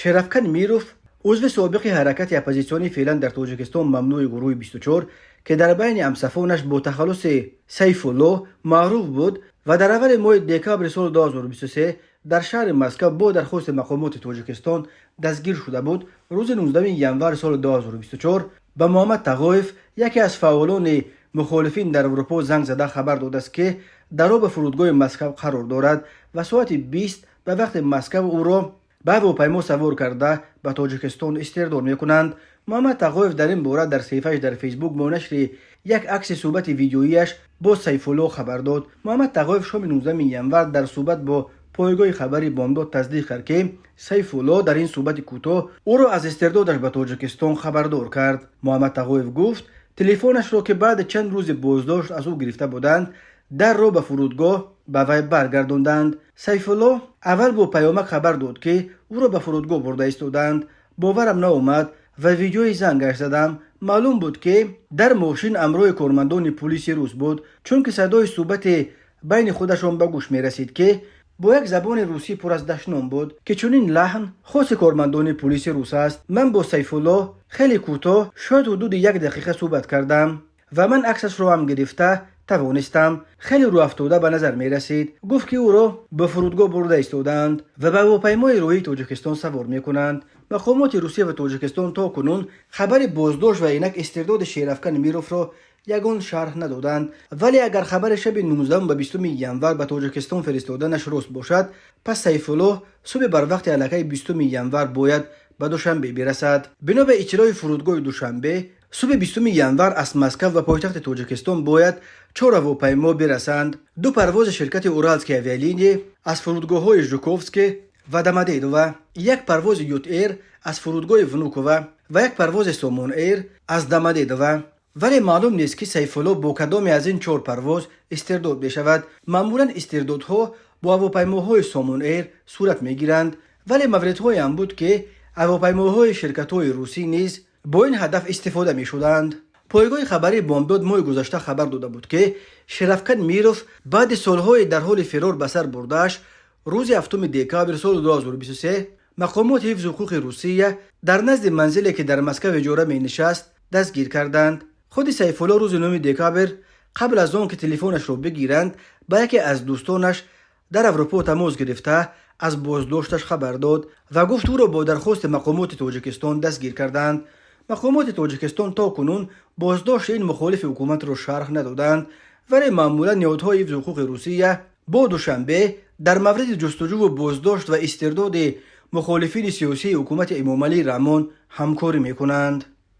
Шерафкан Миров, узви собиқи ҳаракати оппозитсионӣ, феълан дар Тоҷикистон мамнӯи гурӯҳи 24, ки дар байни ҳамсафонаш бо тахаллуси Сайфулло маъруф буд ва дар аввали моҳи декабри соли 2023 дар шаҳри Москав бо дархости мақомоти Тоҷикистон дастгир шуда буд, рӯзи 19 январи соли 2024 ба Муҳаммад Тағоев, яке аз фаъолони мухолифин дар Аврупо, занг зада хабар додааст, ки дар роҳ ба фурудгоҳи Москав қарор дорад ва соати 20 ба вақти Москав ӯро ба ҳавопаймо савор карда, ба Тоҷикистон истирдод мекунанд. Муҳаммад Тағоев дар ин бора дар саҳифааш дар Фейсбук бо нашри як акси суҳбати видеоияш бо Сайфулло хабар дод. Муҳаммад Тағоев шоми 19 январ дар суҳбат бо пойгоҳи хабари Бомдод тасдиқ кард, ки Сайфулло дар ин суҳбати кӯтоҳ ӯро аз истирдодаш ба Тоҷикистон хабардор кард. Муҳаммад Тағоев гуфт, телефонашро, ки баъди чанд рӯзи боздошт аз ӯ гирифта буданд, дар роҳ ба фурудгоҳ ба вай баргардонданд. Сайфулло аввал бо паёмак хабар дод, ки ӯро ба фурудгоҳ бурда истодаанд. Боварам наомад ва видеои зангаш задам. Маълум буд, ки дар мошин ҳамроҳи кормандони пулиси рус буд, чунки садои суҳбати байни худашон ба гӯш мерасид, ки бо як забони русӣ пур аз дашном буд, ки чунин лаҳн хоси кормандони пулиси рус аст. Ман бо Сайфулло хеле кӯтоҳ, шояд ҳудуди як дақиқа, суҳбат кардам ва ман аксашро ҳам гирифта тавонистам. Хеле рӯафтода ба назар мерасид. Гуфт, ки ӯро ба фурудгоҳ бурда истодаанд ва ба ҳавопаймои роҳии Тоҷикистон савор мекунанд. Мақомоти Русия ва Тоҷикистон то кунун хабари боздошт ва инак истирдоди Шерафкан Мировро ягон шарҳ надоданд. Вале агар хабари шаби 19 ба 20 январ ба Тоҷикистон фиристоданаш рост бошад, пас Сайфулло субҳи барвақти аллакай 20 январ бояд ба Душанбе бирасад. Бино ба иттилои фурудгоҳи Душанбе, субҳи 20 январ аз Москав ба пойтахти Тоҷикистон бояд чор ҳавопаймо бирасанд: ду парвози ширкати Уральские авиалинии аз фурудгоҳҳои Жуковский ва Домодедово, як парвози Ют Эйр аз фурудгоҳи Внуково ва як парвози Сомон Эйр аз Домодедово. Вале маълум нест, ки Сайфулло бо кадоме аз ин чор парвоз истирдод мешавад. Маъмулан истирдодҳо бо ҳавопаймоҳои Сомон Эйр сурат мегиранд, вале мавридҳоеам буд, ки ҳавопаймоҳои ширкатҳои русӣ низ бо ин ҳадаф истифода мешуданд. Пойгоҳи хабарии Бомдод моҳи гузашта хабар дода буд, ки Шерафкан Миров баъди солҳое дар ҳоли фирор ба сар бурдааш, рӯзи 7 декабри соли 2023 мақомоти ҳифзи ҳуқуқи Русия дар назди манзиле, ки дар Москав иҷора менишаст, дастгир карданд. Худи Сайфулло рӯзи 9 декабр, қабл аз он ки телефонашро бигиранд, ба яке аз дӯстонаш дар Аврупо тамос гирифта, аз боздошташ хабар дод ва гуфт, ӯро бо дархости мақомоти Тоҷикистон дастгир карданд. Мақомоти Тоҷикистон то кунун боздошти ин мухолифи ҳукуматро шарҳ надоданд, вале маъмулан ниҳодҳои ҳифзи ҳуқуқи Русия бо Душанбе дар мавриди ҷустуҷӯву боздошт ва истирдоди мухолифини сиёсии ҳукумати Эмомалӣ Раҳмон ҳамкорӣ мекунанд.